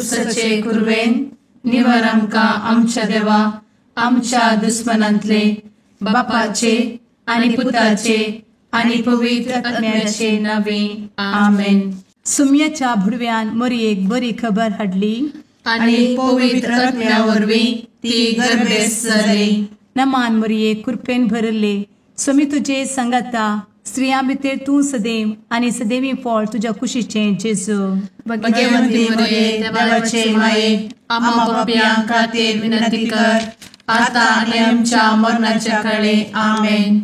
कुर्साचे कुरवेन निवार आमकां आमच्या देवा आमच्या दुस्मनांतले बापाचे आनी पुताचे आनी पवित्र आत्म्याचे नावे आमेन. सुम्याच्या भुडव्यान मोरयेक बरी खबर हाडली आनी पवित्र आत्म्या वरवीं ती गर्भेस्त जाली. नमान मोरये, कृपेन भरले, स्वामी तुजे संगाता, स्त्रियां भितर तूं सदैव आनी सदैवी फळ तुज्या कुशीचें जेजू. भगवंती मोरये, देवाचे माये, आम्हा पाप्यां खातीर विनंती कर आता आनी आमच्या मरणाच्या काळे. आमेन.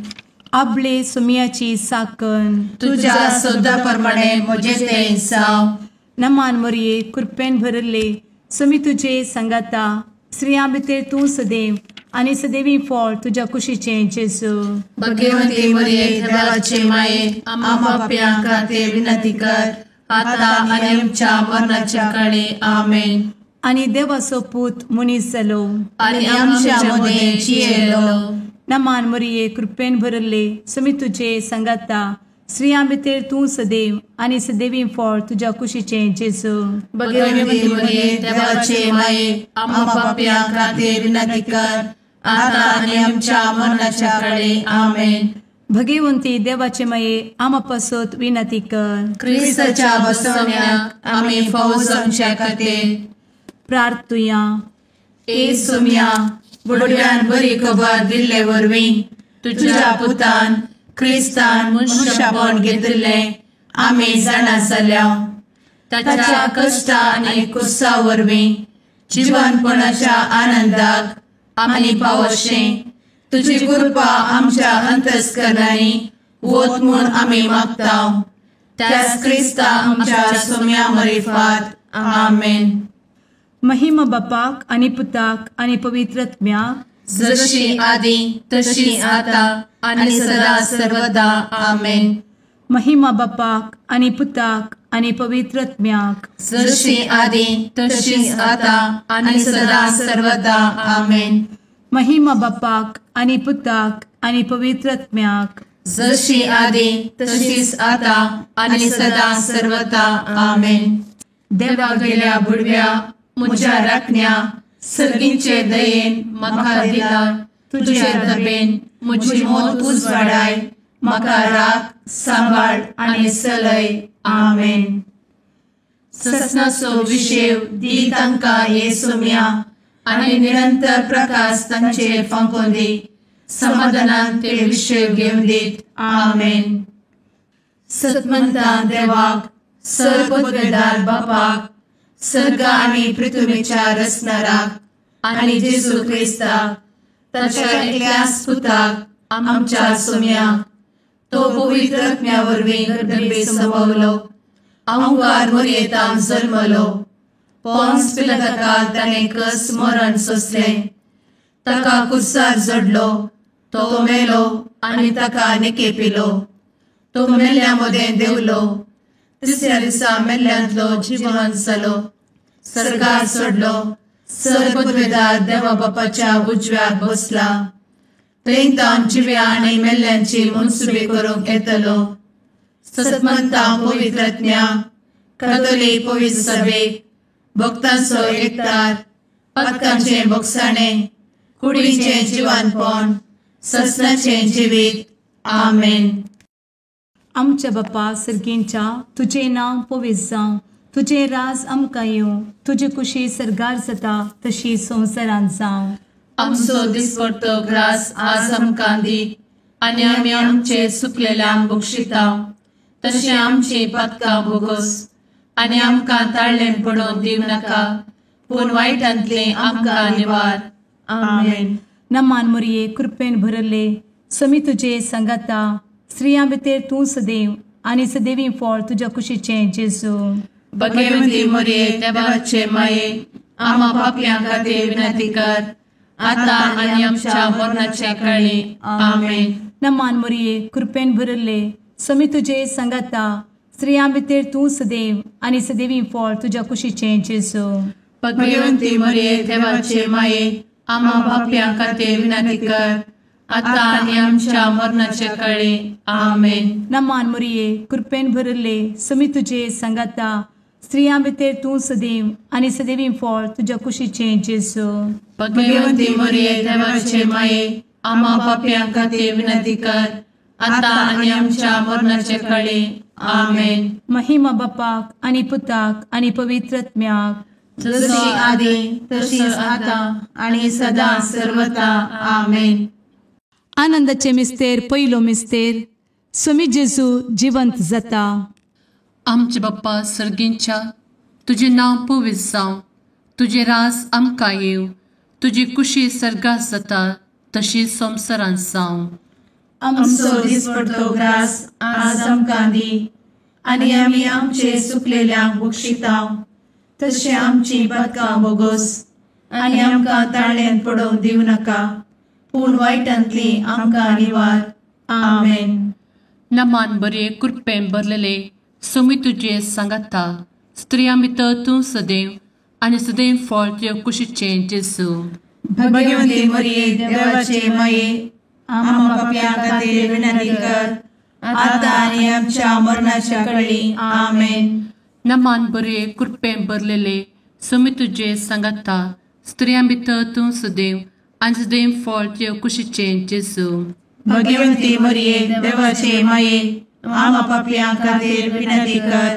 आपले सुमियाची साकन तुझ्या शब्दा प्रमाणे म्हजें तें जावं. नमान मोरये, कृपेन भरले, स्वामी तुजे संगाता, स्त्रियां भितर तूं सदैव आनी सदैवी फळ तुज्या कुशीचें जेजू. भगवंती मोरये, देवाचे माये, आम्हा पाप्यां खातीर विनंती कर आता आनी आमच्या मरणाच्या काळे. आमेन. आनी देवाचो पूत मनीस जालो आनी आमच्या मदें जियेलो. नमान मोरये, कृपेन भरले, स्वामी तुजे संगाता, स्त्रियां भितर तूं सदैव आनी सदैवी फळ तुज्या कुशीचें जेजू. भगवंती मोरये, देवाचे माये, आम्हा पाप्यां खातीर विनंती कर आता आनी आमच्या मरणाच्या काळे. आमेन. भगवंती देवाचे माये, आम्हा पासत विनंती कर. क्रिस्ताच्या बसवण्याक आमी फावो जावच्या खातीर प्रार्थुया. ए सोम्या, बुडव्यान बरी खबर दिल्ले वरवीं तुझ्या पुतान क्रिस्तान मनुष्यपण घेतिल्लें आमी जाणा जाल्या. ताच्या कश्टा आनी कुर्सा वरवीं जिवनपणाच्या आनंदाक आमी पावशें तुजी कृपा आमच्या अंतस्करणांनी वत म्हूण आमी मागता. त्याच क्रिस्ता आमच्या सोम्या मरिफात. आमेन. महिमा बापाक आनी पुताक आनी पवित्र आत्म्याक, जशी आदी तशी आता आनी सदा सर्वदा. आमेन. महिमा बापाक आनी पुताक आनी पवित्र आत्म्याक, जशी आदी तशी आता आनी सदा सर्वदा. आमेन. महिमा बापाक आनी पुताक आनी पवित्र आत्म्याक, जशी आदी तशीच आता आनी सदा सर्वदा. आमेन. देवा गेल्या बुडव्या म्हज्या राखण्या सर्गींचे दयेन म्हाका दिला तुजे दबेन म्हजी मोत उजवाडाय म्हाका राख सांबाळ आनी चलय. आमेन. ससनाचो विशेव दी तांकां हे सोम्या आनी निरंतर प्रकाश तांचेर फांकोवन दी. समाधानान ते विशेव घेवन दीत. आमेन. सतमंता देवाक, सर्वपदवेदार बापाक, सर्ग आनी पृथ्वीच्या रचणाराक आनी जेजू क्रिस्ताक ताच्या एकल्याच पुताक आमच्या सोम्याक, तो पवित्र आत्म्या वरवीं गर्भे संभवलो, अंगार मोरयेतान जल्मलो, पोन्स पिलाताकाल ताणें कस मरण सोंसलें, ताका कुर्सार जडलो, तो मेलो आनी ताका निकेपिलो, तो मेल्ल्या मदें देंवलो, तिसऱ्या दिसा मेल्ल्यांतलो जिवन जालो, सर्गार चडलो, सर्वपदवेदार देवा बापाच्या उजव्याक बसला, थंय तावन जिव्या आनी मेल्ल्यांची मनसुबी करूंक येतलो. सतमंता पवित्र आत्म्या, कथोलीक पवित्र सभेक, भक्तांचो एकतार, पातकांचें भोगसाणें, कुडीचें जिवानपण, ससनाचें जिवीत. आमेन. आमच्या बापा सर्गींच्या, तुजें नांव पवित्र जावं, तुजें राज आमकां येवं, तुजी कुशी सर्गार जाता तशी संवसारांत जावं. आमचो दिसपडतो ग्रास आज आमकां दी आनी आमी आमचे चुकलेल्यांक बक्षिता तशें आमची पातकां भोगोस आनी आमकां ताळ्ळें पडोवन दिवं नाका, पूण वायटांतलें आमकां निवार. आमेन. नमान मोरये, कृपेन भरले, स्वामी तुजे संगाता, स्त्रियां भितर तूं सदैव आनी सदैवी फळ तुज्या कुशीचें जेजू. भगवंती मोरये, देवाचे माये, आम्हा पापयां खातीर विनंती कर आता आनी आमच्या मरणाच्या काळी. आमेन. नमान मोरये, कृपेन भरले, स्वामी तुजे संगाता, स्त्रियां भितर तूं सदैव आनी सदैवी फळ तुज्या कुशीचें जेजू. भगवंती मोरये, देवाचे माये, आम्हा पापयां खातीर विनंती कर आता आनी आमच्या मरणाच्या काळी. आमेन. नमान मोरये, कृपेन भरले, स्वामी तुजे संगाता, स्त्रियां भितर तूं सदैव आनी सदैवी फळ तुज्या कुशीचें जेजू। भगवंती मरिये देवाचे माये, आम्हा पापयां खातीर विनंती कर, आतां आनी आमच्या मरणाचे काळी। आमेन। महिमा बापाक आनी पुताक आनी पवित्र आत्म्याक, जशी आदी तशीच आतां आनी सदां सर्वता। आमेन। आनंदाचे मिस्तेर पयलो मिस्तेर, स्वामी जेजू जिवंत जाता। आमचे बाप्पा सर्गींच्या, तुजें नांव पवित्र जावं, तुजें राज आमकां येवं, तुजी कुशी सर्गात जाता तशी संवसारांत जावं। आमचो दिसपडतो ग्रास आज आमकां दी, आनी आमी आमचे सुकलेल्यांक बक्षिता तशें आमची पातकां बोगोस, आनी आमकां ताळ्यांत पडोवंक दिवं नाका, पूण वायटांतली आमकां निवार। आमेन। नमान बरे कृपेन भरलेले स्वामी तुजे सांगाता, स्त्रियां भितर तूं सदैव आनी सदैव फळ तुजे कुशीचें जेजू। भगवंती मरिये देवाचे माये, आम्हा पापयां खातीर विनंती कर, आतां आनी आमच्या मरणाच्या कळी। आमेन। नमान बरे कृपेन भरलेले स्वामी तुजे सांगाता, स्त्रियां भितर तूं सदैव आनी सदैव फळ तुजे कुशीचें जेजू। भगवंती मरिये देवाचे माये, आम्हा पापयां खातीर विनंती कर,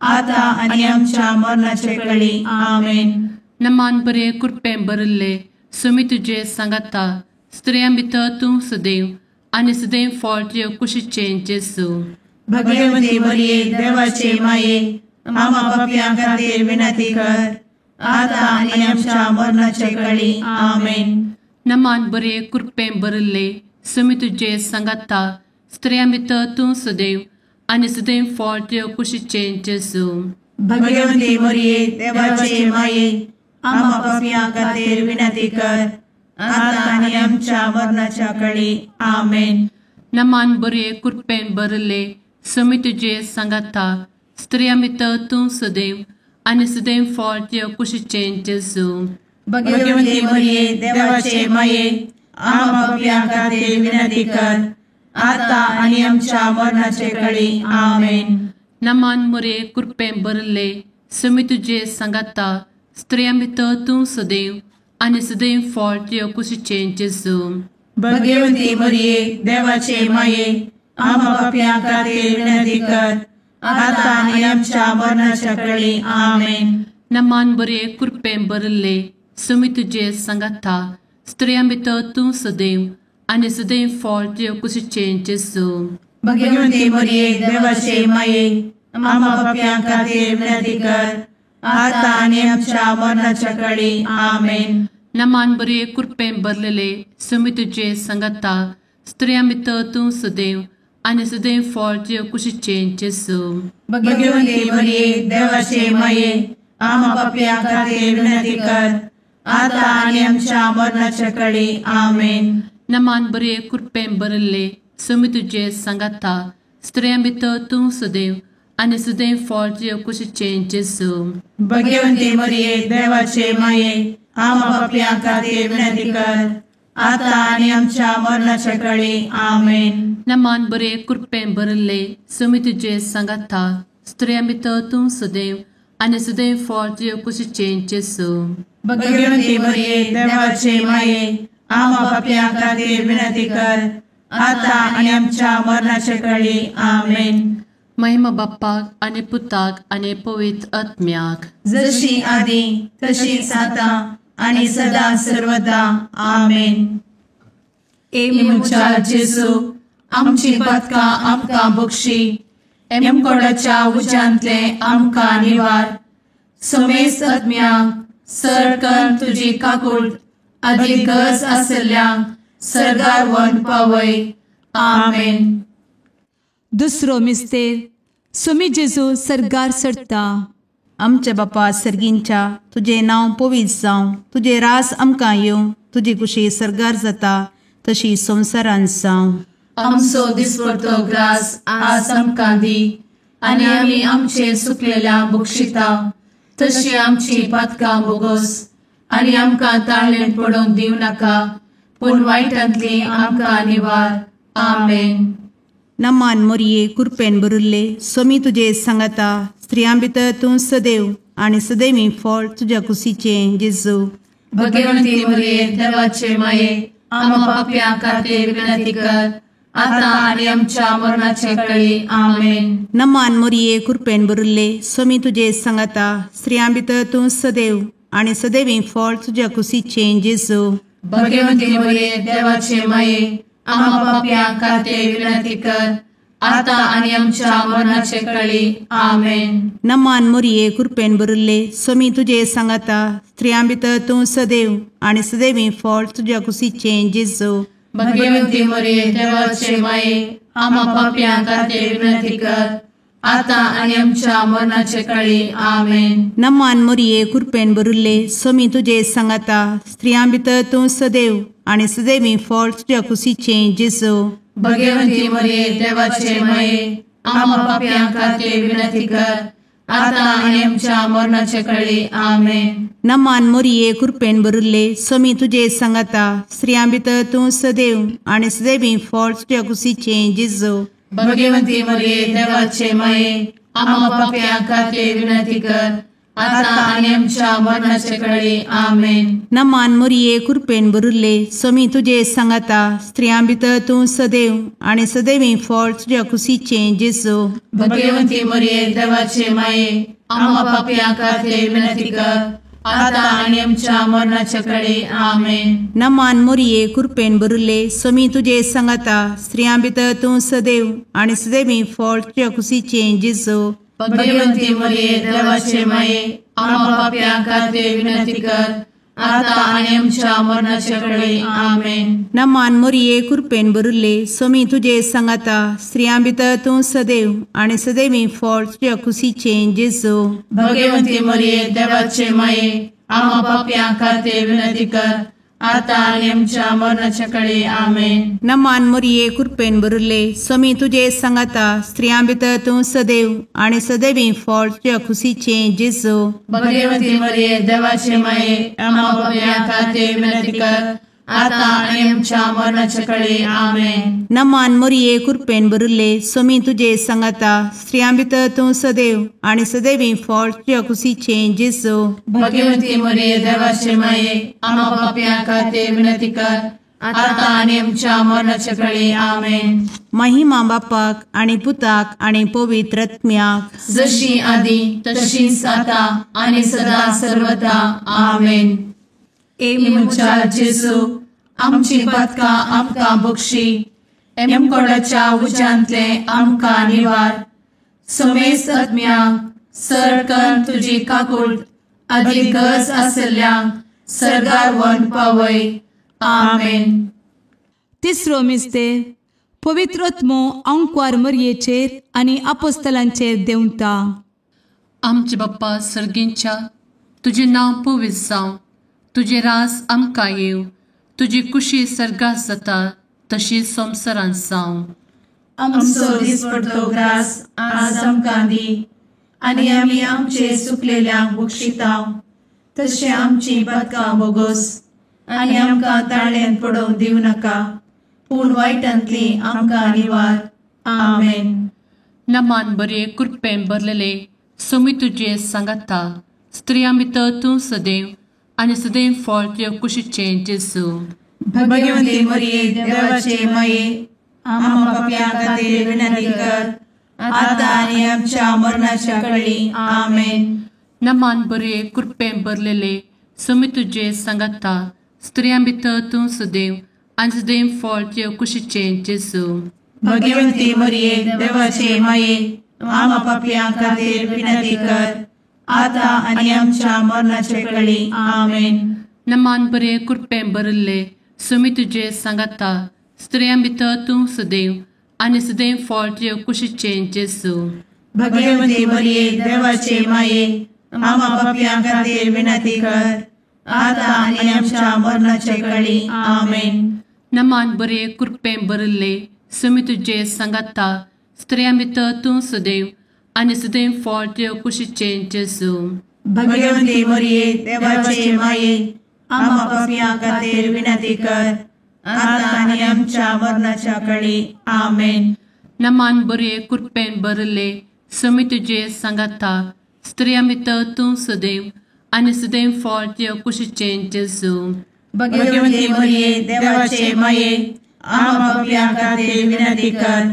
आतां आनी आमच्या मरणाचे कळी। आमेन। नमान बरे कृपेन भरलेले स्वामी तुजे सांगाता, स्त्रियां भितर तूं सदैव आनी सदैव फळ तुजे कुशीचें जेजू। भगवंती मरिये देवाचे माये, आम्हा पापयां खातीर विनंती कर, आतां आनी आमच्या मरणाचे कळी। आमेन। नमान बरे कृपेन भरलेले स्वामी तुजे सांगाता, स्त्रियां भितर तूं सदैव आनी सदैव फळ तुजे कुशीचें जेजू। भगवंती मरिये देवाचे माये, आम्हा पापयां खातीर विनंती कर, आतां आनी आमच्या मरणाच्या कळी। आमेन। नमान बरे कृपेन भरलेले स्वामी तुजे सांगाता, स्त्रियां भितर तूं सदैव आनी सदैव फळ तुजे कुशीचें जेजू। भगवंती मरिये देवाचे माये, आम्हा पापयां खातीर विनंती कर, आतां आनी आमच्या मरणाचे कळी। आमेन। नमान मरिये कृपेन भरलेले स्वामी तुजे सांगाता, स्त्रियां भितर तूं सदैव आनी सदैव फळ तुजे कुशीचें जेजू। भगवंती मरिये देवाचे माये, आम्हा पापयां खातीर विनंती कर, आतां आनी आमच्या मरणाच्या कळी। आमेन। नमान बरे कृपेन भरलेले स्वामी तुजे सांगाता, स्त्रियां भितर तूं सदैव आनी सदैव फळ तुजे कुशीचें जेजू। भगवंती मरिये देवाचे माये, आम्हा पापयां खातीर विनंती कर, आतां आनी आमच्या मरणाच्या कळी। आमेन। नमान बरे कृपेन भरलेले स्वामी तुजे सांगाता, स्त्रियां भितर तूं सदैव आनी सदैव फळ तुजे कुशीचें जेजू। भगवंती मरिये देवाचे माये, आम्हा पापयां खातीर विनंती कर, आतां आनी आमच्या मरणाच्या कळी। आमेन। नमान बरे कृपेन भरलेले स्वामी तुजे सांगाता, स्त्रियां भितर तूं सदैव आनी सदैव फळ तुजे कुशीचें जेजू। भगवंती मरिये देवाचे माये, आम्हा पापयां खातीर विनंती कर, आतां आनी आमच्या मरणाच्या कळी। आमेन। नमान बरे कृपेन भरलेले स्वामी तुजे सांगाता, स्त्रियां भितर तूं सदैव आनी सदैव फळ तुजे कुशीचें जेजू। भगवंती मरिये देवाचे माये, आम्हा पापयां खातीर विनंती कर, आतां आनी आमच्या मरणाचे कळी। आमेन। महिमा बाप्पाक आनी पुताक आनी पवित्र आत्म्याक, जशी आदी तशीच आतां आनी सदां सर्वदा। आमेन। ए म्हज्या जेजू, आमची पातकां आमकां बक्षी, एमकोडाच्या उज्यांतले आमकां निवार, समेस्त आत्म्यांक सरकन तुजी काकूट आदी गरज आसल्ल्यांक सर्गार व्हरून पावय। आमेन। दुसरो मिस्तेर, स्वामी जेजू सर्गार चडटा। आमच्या बापा सर्गींच्या, तुजें नांव पवित्र जावं, तुजें राज आमकां येवं, तुजी कुशी सर्गार जाता तशी संवसारांत जावं। आमचो दिसपडतो ग्रास आज आमकां दी, आनी आमी आमचे सुकलेल्यांक बक्षिता तशी आमची पातकां बोगोस, आनी आमकां ताळ्ळेंत पडोवंक दिवं नाका, पूण वायटांतली आमकां निवार। आमेन। नमान मोरये कुरपेन भरिल्ले सोमी तुजे सांगाता स्त्रियां भितर तूं सदैव आनी सदैवी फळ तुज्या कुशीचें जेजू. भगवंती मोरये देवाचे माये आम्हा पाप्यां खातीर विनंती कर आता आनी आमच्या मरणाचे कळी. आमेन. नमान मोरये कुरपेन भरिल्ले सोमी तुजे सांगाता स्त्रियां भितर तूं सदैव आनी सदैवी फळ तुज्या कुशीचें जेजू. भगवंती मोरये देवाचे माये आम्हा पाप्यां खातीर विनंती कर आता आनी आमच्या मरणाचे कळी. आमेन. नमान मोरये कुरपेन भरिल्ले सोमी तुजे सांगाता स्त्रियां भितर तूं सदैव आनी सदैवी फळ तुज्या कुशीचें जेजू. भगवंती मोरये देवाचे माये आम्हा पाप्यां खातीर विनंती कर आता आनी आमच्या मरणाचे कळी. आमेन. नमान मोरये कुरपेन भरिल्ले सोमी तुजे सांगाता स्त्रियां भितर तूं सदैव आनी सदैवी फळ तुज्या कुशीचें जेजू. भगवंती मोरये देवाचे माये आम्हा पाप्यां खातीर विनंती कर आता आनी आमच्या मरणाचे कळी. आमेन. नमान मोरये कुरपेन भरिल्ले सोमी तुजे सांगाता स्त्रियां भितर तूं सदैव आनी सदैवी फळ तुज्या कुशीचें जेजू. भगवंती मोरये देवाचे माये आम्हा पाप्यां खातीर विनंती कर आता आनी आमच्या मरणाचे कळी. आमेन. नमान मोरये कुरपेन भरिल्ले सोमी तुजे सांगाता स्त्रियां भितर तूं सदैव आनी सदैवी फळ तुज्या कुशीचें जेजू. भगवंती मोरये देवाचे माये आम्हा पाप्यां खातीर विनंती कर आता आनी आमच्या मरणाचे कळी. आमेन. नमान मोरये कुरपेन भरिल्ले सोमी तुजे सांगाता स्त्रियां भितर तूं सदैव आनी सदैवी फळ तुज्या कुशीचें जेजू. भगवंती मोरये देवाचे माये आम्हा पाप्यां खातीर विनंती कर आता आनी आमच्या मरणाचे कळी. आमेन. नमान मोरये कुरपेन भरिल्ले सोमी तुजे सांगाता स्त्रियां भितर तूं सदैव आनी सदैवी फळ तुज्या कुशीचें जेजू. भगवंती मोरये देवाचे माये आम्हा पाप्यां खातीर विनंती कर आता आनी आमच्या मरणाचे कळी. आमेन. नमान मोरये कुरपेन भरिल्ले सोमी तुजे सांगाता स्त्रियां भितर तूं सदैव आनी सदैवी फळ तुज्या कुशीचें जेजू. भगवंती मोरये देवाचे माये आम्हा पाप्यां खातीर विनंती कर आता आनी आमच्या मरणाचे कळी. आमेन. नमान मोरये कुरपेन भरिल्ले सोमी तुजे सांगाता स्त्रियां भितर तूं सदैव आनी सदैवी फळ तुज्या कुशीचें जेजू. भगवंती मोरये देवाचे माये आम्हा पाप्यां खातीर विनंती कर आता आनी आमच्या मरणाचे कळी. आमेन. महिमा बापाक आनी पुताक आनी पवित्र आत्म्याक, जशी आदी तशीच आता आनी सदा सर्वदा. आमेन. ए म्हज्या जेजू आमची पातकां आमकां बक्षी, एमकोडाच्या उज्यांतले आमकां निवार, समेस्त आत्म्यांक सरकन तुजी काकूट आदी गरज आशिल्ल्यांक सर्गार व्हरून पावय. आमेन. तिसरो मिस्तेर पवित्र आत्मो आंकवार मरयेचेर आनी आपोस्तलांचेर देंवता. आमचे बाप्पा सर्गींच्या तुजें नांव पवित्र जावं, तुजें रास आमकां येवं, तुजी कुशी सर्गात जाता तशी संवसारांत जावं. आमचो दिसपडतो ग्रास आज आमकां दी आनी आमी आमचे सुकलेल्यांक बक्षितांव तशें आमची पातकां बोगोस आनी आमकां ताळ्यांत पडोवंक दिवं नाका, पूण वायटांतली आमकां निवार. आमेन. नमान बरे कुरपेन भरलेले सोमी तुजे सांगाता स्त्रियां भितर तूं सदैव आनी सदैव फळ तुज्या कुशीचें जेजू. भगवंती मोरये देवाचे माये आम्हा पाप्यां खातीर विनंती कर आता आनी आमच्या मरणाच्या कळी. आमेन. नमान बरे कुरपेन भरलेले सोमी तुजे सांगाता स्त्रियां भितर तूं सदैव आनी सदैव फळ तुज्या कुशीचें जेजू. भगवंती मोरये देवाचे माये आम्हा पाप्यां खातीर विनंती कर आता आनी आमच्या मरणाचे कळी. आमेन. नमान बरे कुरपेन भरिल्ले सोमी तुजे सांगाता स्त्रियां भितर तूं सदैव आनी सदैव फळ तुज्या कुशीचें जेजू. भगवंती मोरये देवाचे माये आम्हा पाप्यां खातीर विनंती कर आता आनी आमच्या मरणाचे कळी. आमेन. नमान बरे कुरपेन भरिल्ले सोमी तुजे सांगाता स्त्रियां भितर तूं सदैव आनी सदैव फळ तुज्या कुशीचें जेजू. भगवंती मोरये देवाचे माये आम्हा पापयां खातीर विनंती कर, आता आनी आमच्या मरणाच्या कळी. आमेन. नमान बरे कृपेन भरले स्वामी तुजे सांगाता स्त्रियां भितर तूं सदैव आनी सदैव फळ तुज्या कुशीचें जेजू. भगवती मरिये देवाचे माये आम्हा पाप्यां खातीर विनंती कर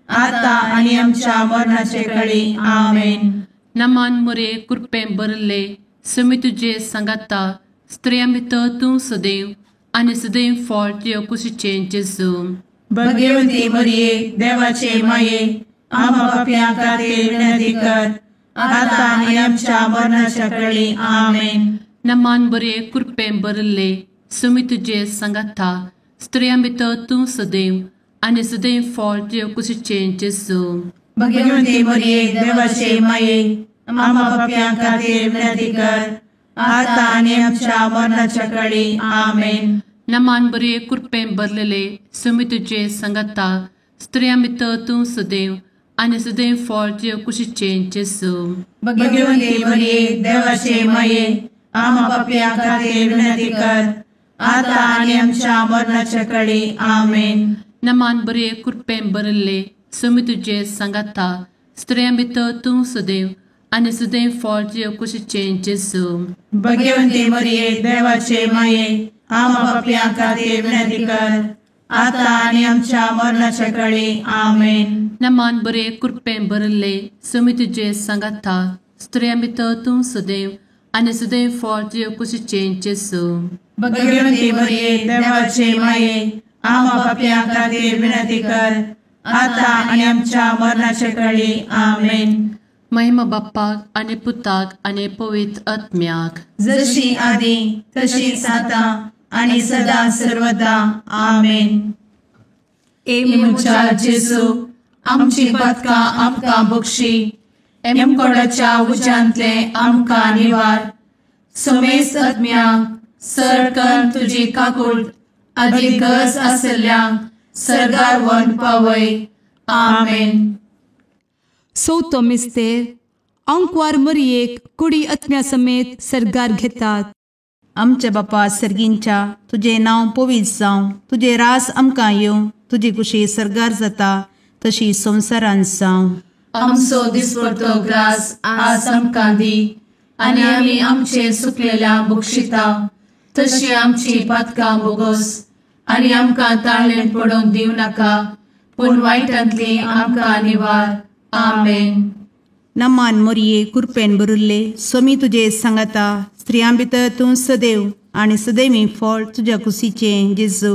आता आनी आमच्या मरणाचे कळी. आमेन. नमान मरिये कृपेन भरले स्वामी तुजे सांगाता स्त्रियां भितर तूं सदैव आनी सदैव फळ तुज्या कुशीचें जेजू. भगवती मरिये देवाचे माये आम्हा पाप्यां खातीर विनंती कर आता आनी आमच्या मरणाच्या कळी. आमेन. नमान बरे कृपेन भरले स्वामी तुजे सांगाता स्त्रियां भितर तूं सदैव आनी सदैव फळ तुज्या कुशीचें जेजू. भगवती मरिये देवाचे माये आम्हा पाप्यां खातीर विनंती कर आता आनी आमच्या मरणाच्या कळी. आमेन. नमान बरे कृपेन भरलेले स्वामी तुजे सांगाता स्त्रियां भितर तूं सदैव आनी सदैव फळ तुज्या कुशीचें जेजू. भगवती मरिये देवाचे माये आम्हा पाप्यां खातीर विनंती कर आता आनी आमच्या मरणाच्या कळी. आमेन. नमान बरे कृपेन भरले स्वामी तुजे सांगाता स्त्रियां भितर तूं सदैव आनी सदैव फळ तुज्या कुशीचें जेजू. भगवती मरिये देवाचे माये आम्हा पाप्यां खातीर विनंती कर आता आनी आमच्या मरणाच्या कळी. आमेन. नमान बरे कृपेन भरले स्वामी तुजे सांगाता स्त्रियां भितर तूं सदैव आनी सदैव फळ तुज्या कुशीचें जेजू. भगवती मरिये देवाचे माये आम्हा पाप्यां खातीर विनंती कर आता आनी आमच्या मरणाच्या कळी. आमेन. महिमा बाप्पाक आनी पुताक आनी पवित्र आत्म्याक, जशी आदी तशीच आता आनी सदा सर्वदा. आमेन. ए म्हज्या जेजू आमची पातकां आमकां बक्षी, एमकोडाच्या उज्यांतले आमकां निवार, समेस्त आत्म्यांक सरकन तुजी काकूट आदी गरज आशिल्ल्यांक सर्गार व्हरून पावय. आमेन. चवथो मिस्तेर आंकवार मरियेक कुडी आत्म्या समेत सर्गार घेतात. आमच्या बापा सर्गींच्या तुजें नांव पवित्र जावं, तुजें राज आमकां येवं, तुजी कुशी सर्गार जाता तशी संवसारांत जावं. आमचो दिसपडतो ग्रास आज आमकां दी आनी आमी आमचे सुकलेल्या बक्षिता तशी आमची पातकां बोगस आनी आमकां ताळेन पडोवंक दिवं नाका, पूण वायटांतली आमकां निवार. आमेन. नमान मोरये कृपेन भरिल्ले स्वामी तुजे सांगाता, स्त्रियां भितर तूं सदैव आनी सदैवी फळ तुज्या कुशीचें जेजू.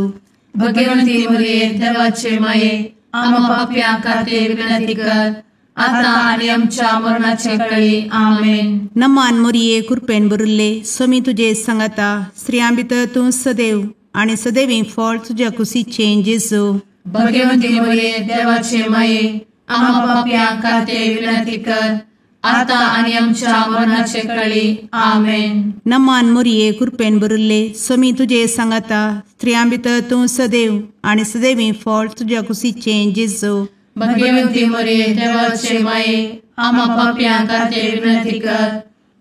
भगवंती मोरये देवाचे माये आम्हा पाप्यां खातीर विनंती कर आता आनी आमच्या मरणाचे कळी. आमेन. नमान मोरये कृपेन भरिल्ले स्वामी तुजे सांगाता, स्त्रियां भितर तूं सदैव आनी सदैवी फळ तुज्या कुशीचें जेजू. भगवंती मोरये देवाचे माये आम्हा पाप्यां खातीर विनंती कर आता आनी आमच्या मरणाचे कळी. आमेन. नमान मोरये कृपेन भरिल्ले स्वामी तुजे सांगाता, स्त्रियां भितर तूं सदैव आनी सदैवी फळ तुज्या कुशीचें जेजू. भगवंती मोरये देवाचे माये आम्हा पाप्यां खातीर विनंती कर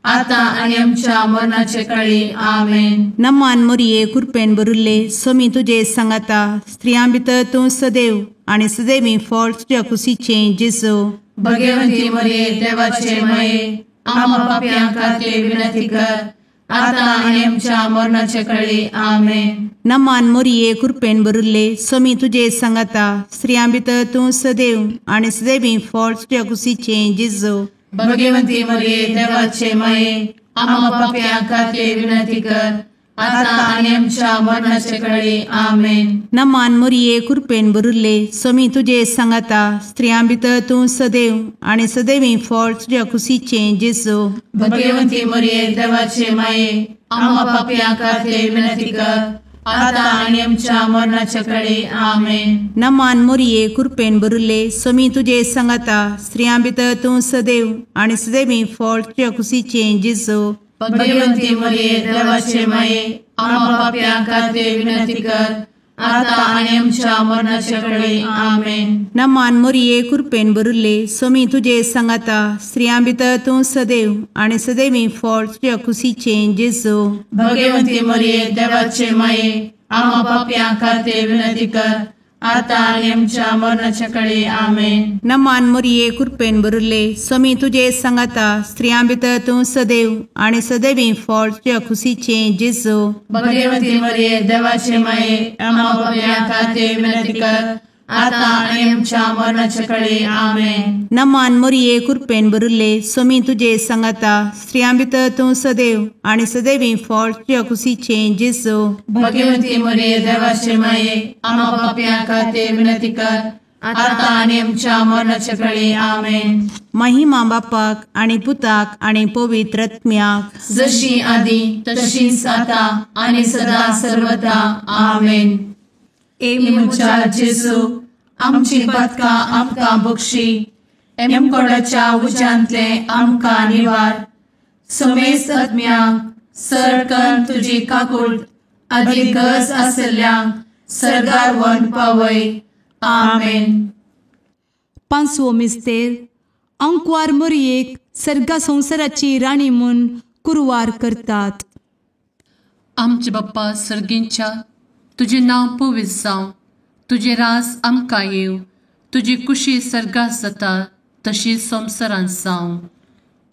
आता आनी आमच्या मरणाचे कळी. आमेन. नमान मोरये कृपेन भरिल्ले स्वामी तुजे सांगाता, स्त्रियां भितर तूं सदैव आनी सदैवी फळ तुज्या कुशीचें जेजू. भगवंती मोरये देवाचे माये आम्हा पाप्यां खातीर विनंती कर आता आनी आमच्या मरणाचे कळी. आमेन. नमान मोरये कृपेन भरिल्ले स्वामी तुजे सांगाता, स्त्रियां भितर तूं सदैव आनी सदैवी फळ तुज्या कुशीचें जेजू. भगवंती मोरये देवाचे माये आम्हा पाप्यां खातीर विनंती कर आता आनी आमच्या मरणाचे कळी. आमेन. नमान मोरये कृपेन भरिल्ले स्वामी तुजे सांगाता, स्त्रियां भितर तूं सदैव आनी सदैवी फळ तुज्या कुशीचें जेजू. भगवंती मोरये देवाचे माये आम्हा पाप्यां खातीर विनंती कर आता आनी आमच्या मरणाचे कळी. आमेन. नमान मोरये कृपेन भरिल्ले स्वामी तुजे सांगाता, स्त्रियां भितर तूं सदैव आनी सदैवी फळ तुज्या कुशीचें जेजू. भगवंती मोरये देवाचे माये आम्हा पाप्यां खातीर विनंती कर आता आनी आमच्या मरणाचे कळी. आमेन. नमान मोरये कृपेन भरिल्ले स्वामी तुजे सांगाता, स्त्रियां भितर तूं सदैव आनी सदैवी फळ तुज्या कुशीचें जेजू. भगवंती मोरये देवाचे माये आम्हा पाप्यां खातीर विनंती कर आतां आनी आमच्या मरणाच्या कळे. आमेन. नमान मोरये कृपेन भरिल्ले, स्वामी तुजे सांगाता, स्त्रियां भितर तूं सदैव आनी सदैवी फळ तुज्या खुशीचें जेजू. भगवती मरिये देवाचे माये, आम्हा पाप्यां खातीर विनंती कर, आतां आनी आमच्या मरणाच्या कळे. आमेन. नमान मोरये कृपेन भरिल्ले, स्वामी तुजे सांगाता, स्त्रियां भितर तूं सदैव आनी सदैवी फळ तुज्या खुशीचें जेजू. भगवती मरिये देवाचे माये, आम्हा पाप्यां खातीर विनंती कर, आतां आनी आमच्या मरणाच्या कळे. आमेन. महिमा बापाक आनी पुताक आनी पवित्र आत्म्याक, जशी आदी तशीच आतां आनी सदा सर्वदा. आमेन. ए म्हज्या जेजू, आमची पातकां आमकां बक्षी, एमकोडाच्या उज्यांतले आमकां निवार, समेस्त आत्म्यांक सरकन तुजी काकूट आदी गरज आशिल्ल्यांक सर्गार व्हरून पावय. आमेन. पांचवो मिस्तेर आंकवार मोरयेक सर्गा संवसाराची राणी म्हूण कुरवार करतात. आमचे बाप्पा सर्गींच्या, तुजें नांव पवित्र जावं, तुजें राज आमकां येवं, तुजी कुशी सर्गात जाता तशी संवसारांत जावं.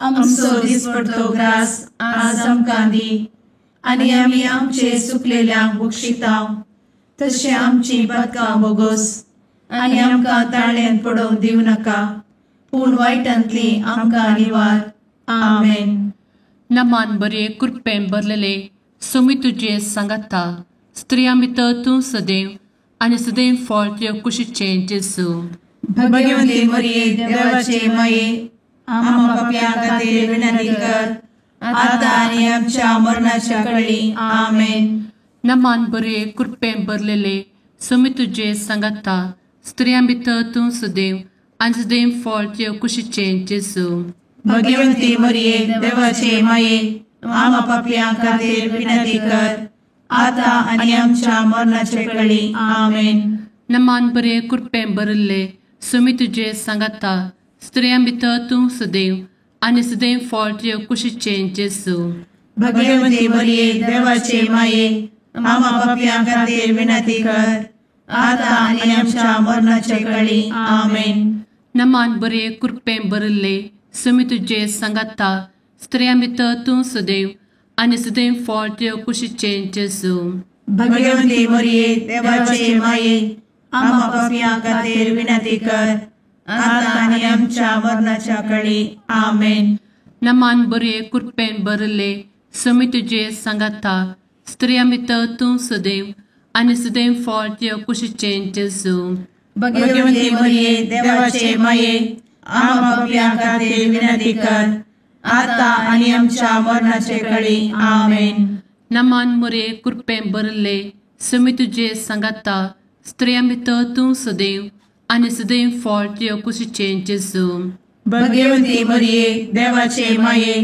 आमचो दिसपडतो ग्रास आज आमकां दी, आनी आमी आमचे चुकलेल्यांक बक्षिता तशें आमची पातकां बोगोस, आनी आमकां ताळ्यांत पडोवंक दिवं नाका, पूण वायटांतली आमकां निवार. आमेन. नमान बरे कृपेन भरलेले, स्वामी तुजें सांगाता, स्त्रियां भितर तूं सदैव आनी सदैव फळ तुज्या कुशीचें जेजू. भगवती मरिये देवाचे माये, आम्हा पाप्यां खातीर विनंती कर, आतां आनी आमच्या मरणाच्या कळी. आमेन. नमान बरे कृपेन भरलेले, स्वामी तुजें सांगाता, स्त्रियां भितर तूं सदैव आनी सदैव फळ तुज्या कुशीचें जेजू. भगवती मरिये देवाचे माये, आम्हा पाप्यां खातीर विनंती कर, आतां आनी आमच्या मरणाच्या कळी. आमेन. नमान बरे कृपेन भरिल्ले, स्वामी तुजें सांगाता, स्त्रियां भितर तूं सदैव आनी सदैव फळ तुज्या कुशीचें जेजू. भगवती मरिये देवाचे माये, आम्हा पाप्यां खातीर विनंती कर, आतां आनी आमच्या मरणाच्या कळी. आमेन. नमान बरे कृपेन भरिल्ले, स्वामी तुजें सांगाता, स्त्रियां भितर तूं सदैव आनी सदैव फळ तुज्या कुशीचें जेजू. भगवती मरिये देवाचे माये, आम्हा पाप्यां खातीर विनंती कर, आतां आनी आमच्या मरणाच्या कळी. आमेन. नमान बरे कृपेन भरिल्ले, स्वामी तुजें सांगाता, स्त्रियां भितर तूं सदैव आनी सदैव फळ तुज्या कुशीचें जेजू. भगवती मरिये देवाचे माये, आम्हा पाप्यां खातीर विनंती कर, आतां आनी आमच्या मरणाचे कळी. आमेन. नमान मोरे कृपेन भरिल्ले, स्वामी तुजें सांगाता, स्त्रियां भितर तूं सदैव आनी सदैव फळ तुज्या कुशीचें जेजू. भगवती मरिये देवाचे माये,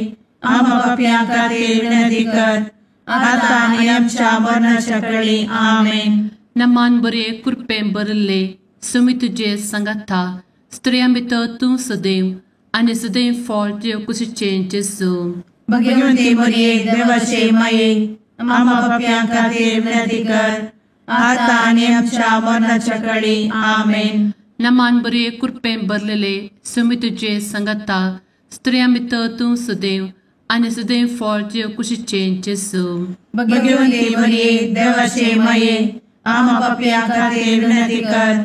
आम्हा पाप्यां खातीर विनंती कर, आतां आनी आमच्या मरणाच्या कळी. आमेन. नमान बरे कृपेन भरिल्ले, स्वामी तुजें सांगाता, स्त्रियां भितर तूं सदैव आनी सदैव फळ तुज्या कुशीचें जेजू. भगवती मरिये देवाचे माये, आम्हा पाप्यां खातीर विनंती कर, आतां आनी आमच्या मरणाच्या कळी. आमेन. नमान बरे कृपेन भरलेले, स्वामी तुजें सांगाता, स्त्रियां भितर तूं सदैव आनी सदैव फळ तुज्या कुशीचें जेजू. भगवती मरिये देवाचे माये, आम्हा पाप्यां खातीर विनंती कर,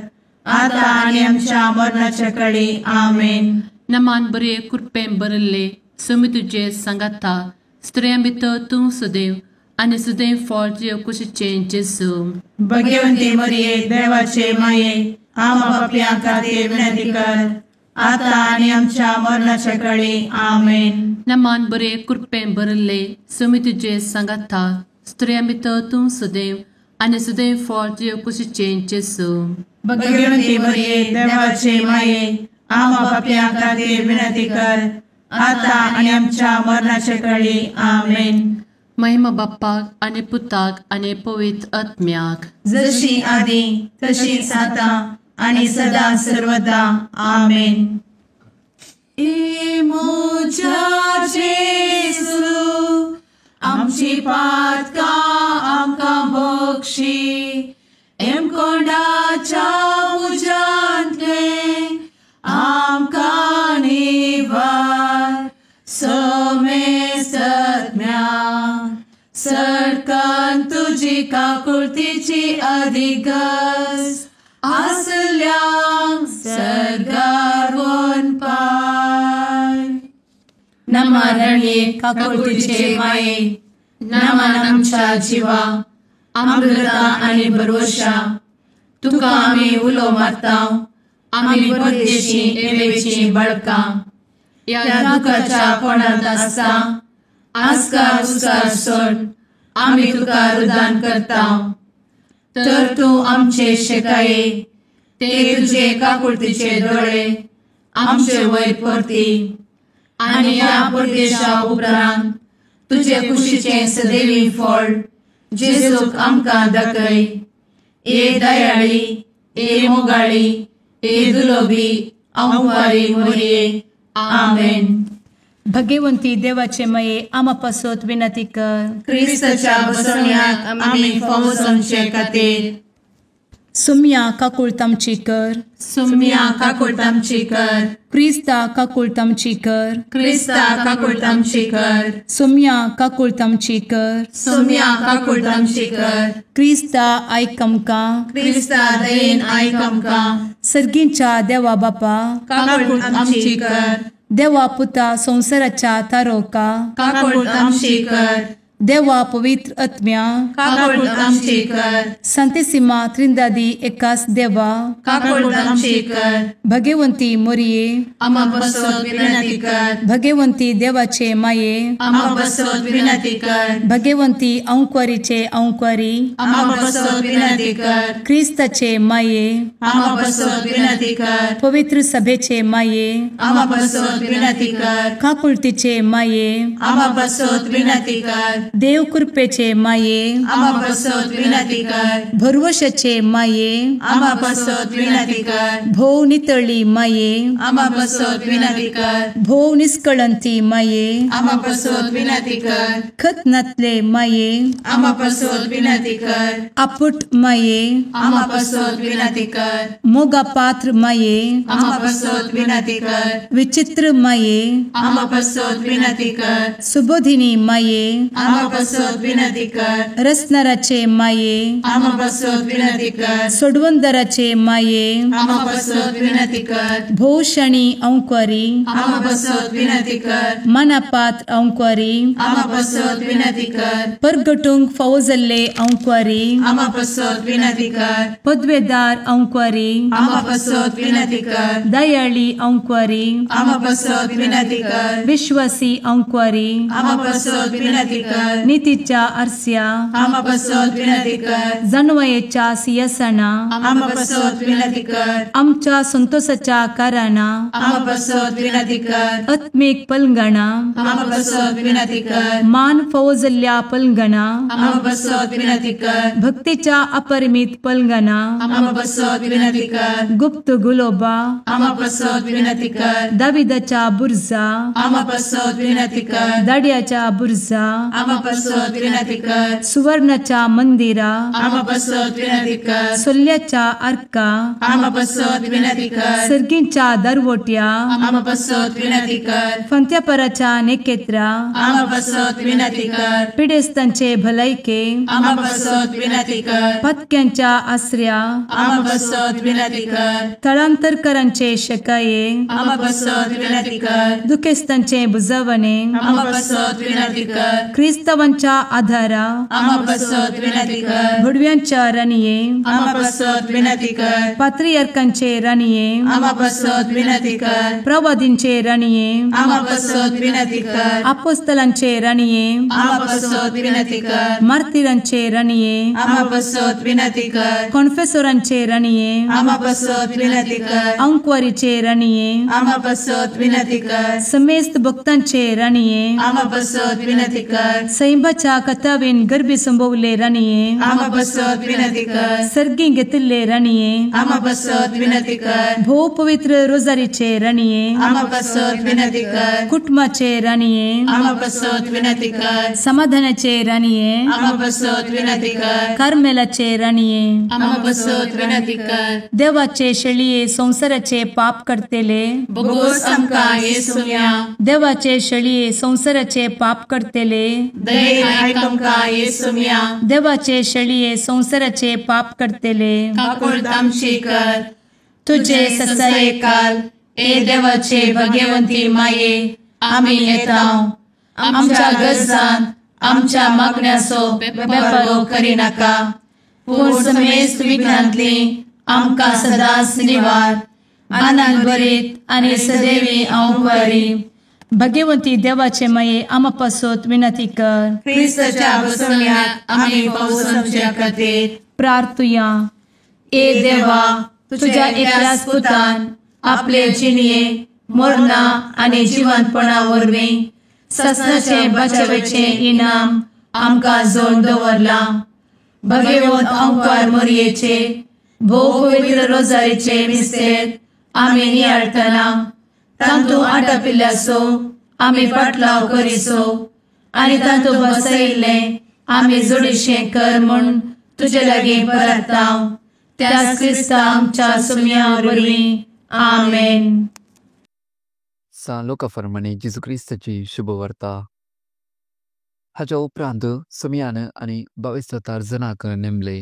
आतां आनी आमच्या मरणाच्या कळी. आमेन. नमान बरे कृपेन भरिल्ले, स्वामी तुजें सांगाता, स्त्रियां भितर तूं सदैव आनी सदैव फळ तुज्या कुशीचें जेजू. भगवती मरिये देवाचे माये, आम्हा पाप्यां खातीर विनंती कर, आतां आनी आमच्या मरणाच्या कळी. आमेन. नमान बरे कृपेन भरिल्ले, स्वामी तुजें सांगाता, स्त्रियां भितर तूं सदैव आनी सदैव फळ तुज्या कुशीचें जेजू. भगवती मरिये देवाचे माये, आम्हा पाप्यां खातीर विनंती कर, आतां आनी आमच्या मरणाच्या कळी. आमेन. महिमा बाप्पाक आनी पुताक आनी पवित्र आत्म्याक, जशी आदी तशीच आतां आनी सदा सर्वदा. आमेन. ए म्हज्या जेजू, आमची पातकां आमकां बक्षी, एमकोंडाच्या तुजी काकुळतीची अधिगस आसल्यांक सर्गार वनपाय. नमा रणये काकुळतीचे माये, नमन आमच्या जिवा, अमृता आनी भरवशा, तुका आमी उलो मारता, आमी परदेशी एवेची बळकां, ह्या दुखाच्या कोणांत आसता आस्कार उस्कार सोड आमी तुका रुदान करता. तर तूं आमचे शेकाये ते तुजे काकुळतीचे दोळे आमचे वयर परती आनी ह्या परदेशा उपरांत तुजे कुशीचें सदैवी फळ जेजूक आमकां दाखय. ए दयाळी, ए मोगाळी, ए दुलोबी आंवारी मोरये. आमेन. भगवंती देवाचे मये आमा पासत विनंती कर. क्रिस्ताच्या बसवण्याक आमी फावो जावचे खातीर. सुम्या काकुळतामची कर. सुम्या काकुळतामची कर. क्रिस्ता काकुळतामची कर. क्रिस्ता काकुळतामची कर. सुम्या काकुळतामची कर. सुम्या काकुळतामची कर. क्रिस्ता आयक आमकां. क्रिस्ता दयेन आयक आमकां. सर्गींच्या देवा बापा काकुळतामची कर. देवा पुता संवसाराच्या तारोका काकुळतामची कर. देवा पवित्र आत्म्या काकुळतामची कर. संतेसिमा त्रिंदादी एकास देवा काकुळतामची कर. भगवंती मोरये आमा पासत विनंती कर. भगवंती देवाचे माये आमा पासत विनंती कर. भगवंती अंकुरीचे अंकुरी आमा पासत विनंती कर. क्रिस्ताचे माये आमा पासत विनंती कर. पवित्र सभेचे माये आमा पासत विनंती कर. काकुळतीचे माये आमा पासत विनंती कर. देव कृपेचे माये आमा पासत विनंती कर. भरवशाचे माये आमा पासत विनंती कर. भोव नितळी माये आमा पासत विनंती कर. भोव निष्कळंती माये आमा पासत विनंती कर. खत नातले माये आमा पासत विनंती कर. आपुट माये आमा पासत विनंती कर. मोगा पात्र माये आमा पासत विनंती कर. विचित्र माये आमा पासत विनंती कर. सुबोधिनी माये आमा पासत विनंती कर. रसनाराचे माये आमा पासत विनंती कर. सोडवंदराचे माये आमा पासत विनंती कर. भोवशणी अंकुरी आमा पासत विनंती कर. मनापात्र अंकुरी आमा पासत विनंती कर. परगटूंक फावो जाल्ले अंकुरी आमा पासत विनंती कर. पदवेदार अंकुरी आमा पासत विनंती कर. दयाळी अंकुरी आमा पासत विनंती कर. विश्वासी अंकुरी आमा पासत विनंती कर. नितीच्या आरस्या आमा पासत विनंती कर. जानवयेच्या सिंहासना आमा पासत विनंती कर. आमच्या संतोषाच्या कारणा आमा पासत विनंती कर. आत्मीक पलंगणा आमा पासत विनंती कर. मान फावो जाल्ल्या पलंगणा आमा पासत विनंती कर. भक्तीच्या अपरिमित पलंगणा आमा पासत विनंती कर. गुप्त गुलोबा आमा पासत विनंती कर. दाविदाच्या बुर्जा आमा पासत विनंती कर. दाड्याच्या बुर्जा आमा पासत विनंती कर. सुवर्णाच्या मंदिरा आमा पासत विनंती कर. सोल्याच्या आर्का आमा पासत विनंती कर. सर्गींच्या दरवट्या आमा पासत विनंती कर. फंत्यापराच्या नेकेत्रा आमा पासत विनंती कर. पिडेस्तांचे भलायके आमा पासत विनंती कर. पत्क्यांच्या आसऱ्या आमा पासत विनंती कर. थळांतरकरांचे शकाये आमा पासत विनंती कर. दुखेस्तांचे बुजवणे आमा पासत विनंती कर. क्रिस्तावांच्या आधारा आमा पासत विनंती कर. भडव्यांच्या राणये आमा पासत विनंती कर. पात्रियार्कांचे राणये आमा पासत विनंती कर. प्रवादींचे राणये आमा पासत विनंती कर. आपोस्तलांचे राणये आमा पासत विनंती कर. मार्तिरांचे राणये आमा पासत विनंती कर. कॉन्फेसोरांचे राणये आमा पासत विनंती कर. अंकुवारीचे राणये आमा पासत विनंती कर. समेस्त भक्तांचे राणये आमा पासत विनंती कर. सैंबाच्या कथावेन गर्भी संभवले राणये आमा पासत विनंती कर. सर्गी घेतिल्ले राणये आमा पासत विनंती कर. भोव पवित्र रोजारीचे राणये आमा पासत विनंती कर. कुटुंबाचे राणये आमा पासत विनंती कर. समाधानाचे राणये आमा पासत विनंती कर. कार्मेलाचे राणये आमा पासत विनंती कर. देवाचे शेळये संवसाराचे पाप करतेले बोगोस आमकां येसुया. देवाचे शेळये संवसाराचे पाप करतेले दयेन आयक आमकां येसुम्या. देवाचे शेळये संवसाराचे पाप करतले काकुळट आमची कर. तुजे तुजे ससायेकाल ए देवाचे भगवंती माये आमी येता. आमच्या गरजांत आमच्या मागण्याचो बेपरवो करिनाका, पूण समेस्त विघ्नांतली आमकां सदांच निवार. आनंद भरीत आनी सदैवी हांव बरी. भगवंती देवाचे माये आमा पासत विनंती कर. क्रिस्ताच्या बसवण्यात आमी पावसाच्या खातीर प्रार्थुया. ए देवा, तुझ्या एकल्याच पुतान आपले जिणये मरणा आनी जिवंतपणा वरवीं ससनाचे बचावेचें इनाम आमकां जोड दवरलां. भगवंत अंकार मोरयेचे भोव पवित्र रोजारीचे मिस्तेर आमी नियाळटना तांतू आटापिल्ल्याचो आमी पाटलाव करिसो आनी तांतू बसयिल्लें आमी जोडीशें कर म्हूण तुजे लागीं परताव. त्याच क्रिस्ता आमच्या सुम्या वरवीं. आमेन. सान लुका फर्माणे जेजू क्रिस्ताची शुभवार्ता. हाच्या उपरांत सुमयान आनी 22 जणांक नेमले.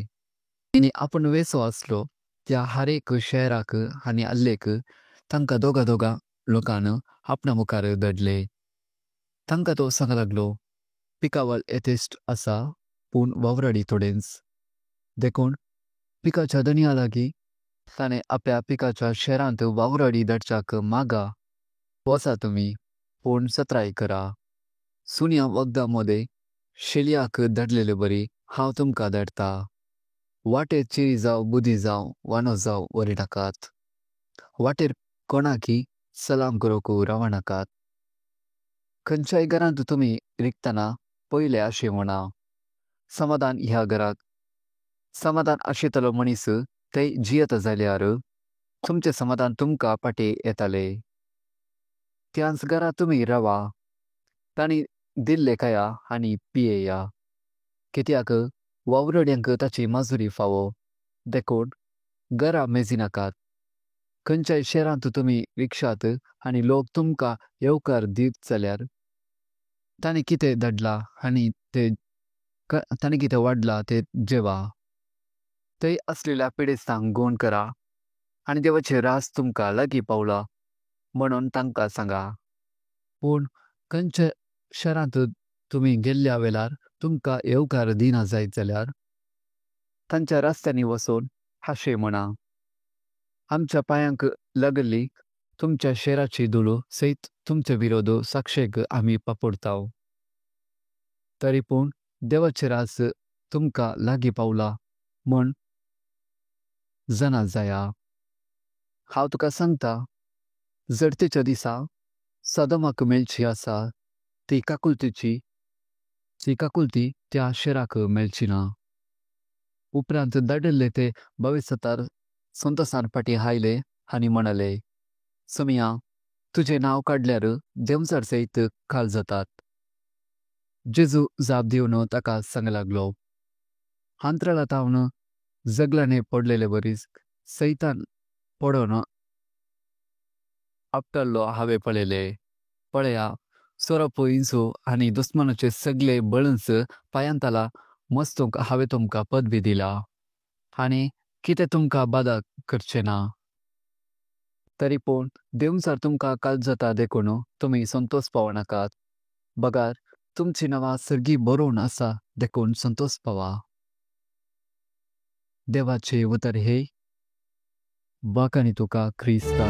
आनी आपूण वेसो आसलो त्या हर एक शहराक आनी अल्लेक तांकां दोगा दोगा लोकान आपणा मुखार धाडले. तांकां तो सांग लागलो, पिकावळ येथेश्ट आसा पूण वावराडी थोडेंच. देखून पिकाच्या दनया लागीं ताणें आपल्या पिकाच्या शहरांत वावराडी धाडच्याक मागा. वचा तुमी, पूण चत्राय करा. सुन्या वखदां मदें शेलयाक धाडलेले बरी हांव तुमकां धाडटा. वाटेर चिरी जावं बुदी जावं वानो जावं वरी नाकात. वाटेर कोणाकी सलाम करूंक रावनाकात. खंयच्याय घरांत तुमी रिगतना पयले अशें म्हणा, समाधान ह्या घराक. समाधान आशितलो मनीस थंय जियेता जाल्यार तुमचें समाधान तुमकां फाटीं येतालें. त्याच घरा तुमी रावा, तांणी दिल्लें खाया आनी पियेया. कित्याक वावराड्यांक ताची माजुरी फावो. देखून घरा मेजिनाकात. खंयच्याय शहरांत तुमी रिक्षात आनी लोक तुमकां येवकार दीत जाल्यार तांणी कितें धाडलां आनी ते तांणी कितें वाडलां तें जेवा. थंय आसलेल्या पिडेस्तांक गूण करा आनी देवाचें रास तुमकां लागीं पावलां म्हणून तांकां सांगा. पूण खंयच्या शहरांत तुमी गेल्ल्या वेळार तुमकां येवकार दिना जायत जाल्यार तांच्या रस्त्यांनी वचून हांशें म्हणा, आमच्या पांयांक लागली तुमच्या शहराची धुळू सयत तुमचे विरोध साक्षेक आमी पापुडताव. तरी पूण देवाचें रास तुमकां लागीं पावलां म्हूण जाणा जाया. हांव तुका सांगता, जडतेच्या दिसा सदमाक मेळची आसा ती काकुळतीची ती काकुळती त्या शहराक मेळची ना. उपरांत धाडिल्ले ते 22 संतोसान फाटीं आयले आनी म्हणाले, सुमया, तुजें नांव काडल्यार देंवचार सयत काल जातात. जेजू जाप दिवन ताका सांग लागलो, हांतराळांत जगलांनी पडलेले वरीच सैतान पडोन आपटल्लो हांवें पळयले. पळया, सोरोप इंचो आनी दुस्मानाचे सगळे बळंस पांयांतला मस्तूंक हांवें तुमकां पदवी दिला आनी कितें तुमकां बादा करचें ना. तरी पूण देंवचार तुमकां काल जाता देखून तुमी संतोष पावनाकात, बगार तुमची नांवां सर्गी बरोवन आसा देखून संतोष पावा. देवाचे उतर हे बाकांनी तुका क्रिस्ता.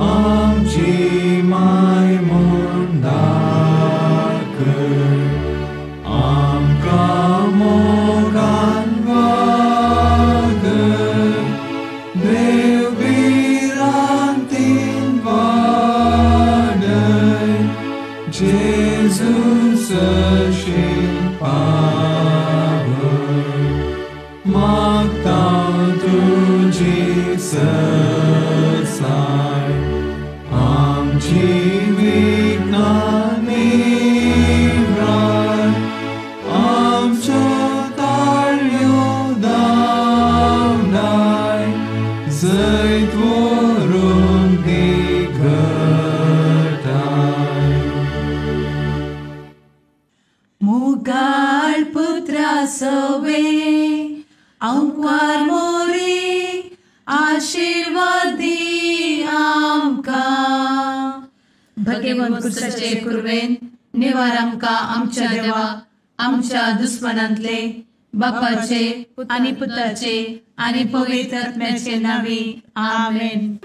आमची माय म्हूण दाखय. आंकवार मोरी आशिर्वाद दी आमकां. भगेवन कुर्साचे कुर्वेन निवार आमकां आमच्या देवा आमच्या दुस्मनांतले बापाचे आनी पुताचे आनी पवित्र आत्म्याचे नांवी. आमेन.